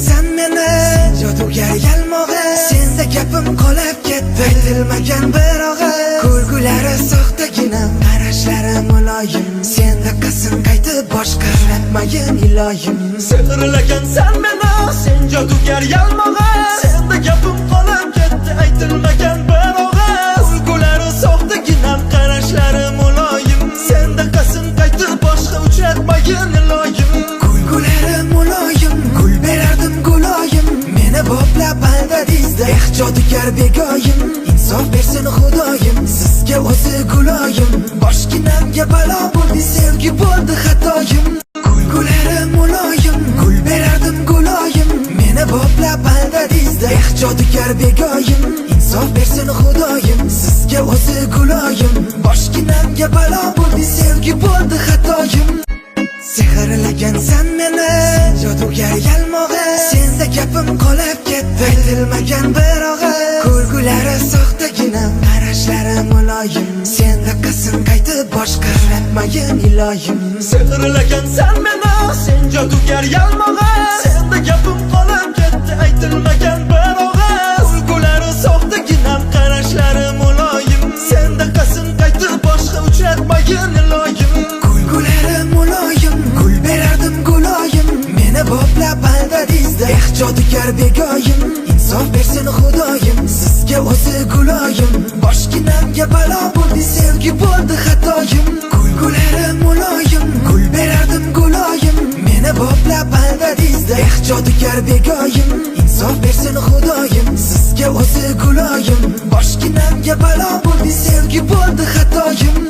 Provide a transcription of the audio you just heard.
Sehrlagansan meni, jodugar yalmog'i. Senda gapim qolib ketdi, aytilmagan bir og'iz. Kulgulari soxtagina, qarashlari muloyim. Senda qasim qaytib boshqa uchratmayin, iloyim. Sehrlagansan meni, sen jodugar yalmog'i. Senda gapim qolib ketdi, aytilmagan bir og'iz. Kulgulari soxtaginam, qarashlari muloyim. Senda qasim qaytib boshqa uchratmayin, iloyim. Kulgulari muloyim, gul berardim, guloyim. Meni boplab aldadingizda, eh, jodugar begoyim. Insof bersin Xudoyim, sizga o'zi, guloyim. Boshginamga balo bo'ldi, sevgi bo'ldi xatoyim. Kulgulari muloyim, gul berardim, guloyim. Meni boplab aldadingizda, eh, jodugar begoyim. Insof bersin Xudoyim, sizga o'zi, guloyim. Boshginamga balo bo'ldi, sevgi bo'ldi xatoyim. Sehrlagansan meni, jodugar yalmog'i. Senda gapim qolib ketdi, aytilmagan bir og'iz. Kulgulari soxtagina, qarashlari muloyim. Senda qasim qaytib boshqa uchratmayin, iloyim. Sehrlagansan meni, sen jodugar yalmog'i. Senda gapim qolib ketdi, aytilmagan bir og'iz. Kulgulari soxtaginam, qarashlari muloyim. Senda qasim qaytib boshqa uchratmayin, iloyim. Kulgulari muloyim, gul berardim, guloyim. Meni boplab aldadingizda, eh, jodugar begoyim. Insof bersin Xudoyim, sizga o'zi, guloyim. Boshginamga balo bo'ldi, sevgi bo'ldi xatoyim. Kulgulari muloyim, gul berardim, guloyim. Meni boplab aldadingizda, eh, jodugar begoyim. Insof bersin Xudoyim, sizga o'zi, guloyim. Boshginamga balo bo'ldi, sevgi bo'ldi xatoyim.